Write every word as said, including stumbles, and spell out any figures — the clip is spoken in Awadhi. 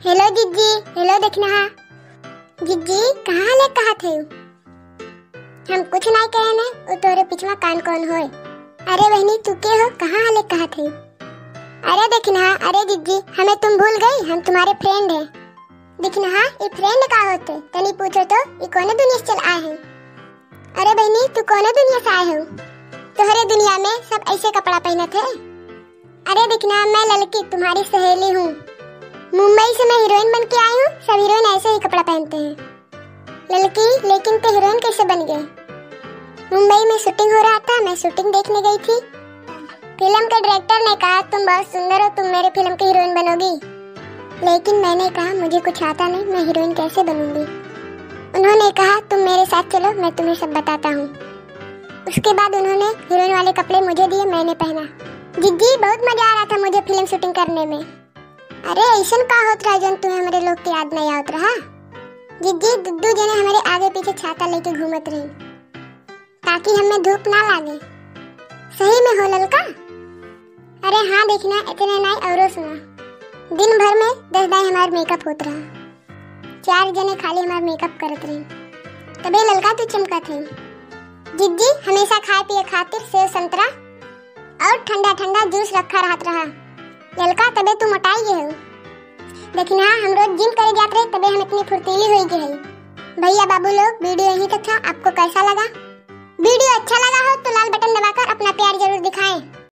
हेलो जिज्जी, हेलो देखनहा। जिज्जी, कहाँ हले कहत है? हम कुछ नाई कहे ने, उ तोरे पिछवा कान कौन होए? अरे बहनी, तू के हो, कहाँ हले कहत है? अरे देखनहा, अरे जिज्जी, हमें तुम भूल गई, हम तुम्हारे फ्रेंड हैं। देखनहा, ई फ्रेंड का होते? तनी पूछो तो, ई कौने दुनिया से चल आए हैं? अरे बहनी, तू कौने दुनिया से आए हो? तोहरे दुनिया में सब ऐसे कपड़ा पहनत है? अरे देखनहा, मैं ललकी तुम्हारी सहेली हूँ। मुंबई से मैं हीरोइन बन के आई हूँ, सब हीरोइन ऐसे ही कपड़ा पहनते हैं। ललकी, लेकिन तू हीरोइन कैसे बन गई? मुंबई में शूटिंग हो रहा था, मैं शूटिंग देखने गई थी। फिल्म के डायरेक्टर ने कहा, "तुम बहुत सुंदर हो, तुम मेरे फिल्म की हीरोइन बनोगी।" लेकिन मैंने कहा, "मुझे कुछ आता नहीं, मैं हीरोइन कैसे बनूंगी?" उन्होंने कहा, "तुम मेरे साथ चलो, मैं तुम्हें सब बताता हूँ।" उसके बाद उन्होंने हीरोइन वाले कपड़े मुझे दिए, मैंने पहना। जिज्जी, बहुत मजा आ रहा था मुझे फिल्म शूटिंग करने में। अरे, ऐसन का होत रहा जौन तुम्हें हमरे लोग के याद नहीं आवत रहा? जिज्जी, दुद्दू जने हमारे आगे पीछे छाता लेके घूमत रही ताकि हमें धूप ना लागे। सही में हो ललका? अरे हाँ, देखनहा, इतने नाई, औरो सुना। दिन भर में दस दाई हमार मेकअप होत रहा, चार जने खाली हमार मेकअप करत रही, तबे ललका तू चमकत है। जिज्जी, हमेशा खाए पिए खातिर सेव संतरा और ठंडा ठंडा जूस रखा रहत रहा ललका, तबे तू मोटाई गए हो। देखनहा, हम रोज जिम करे जात रहे, तबे हम इतनी फुर्तीली हुई गए हैं। भैया बाबू लोग, वीडियो यहीं तक था, आपको कैसा लगा? वीडियो अच्छा लगा हो तो लाल बटन दबाकर अपना प्यार जरूर दिखाएं।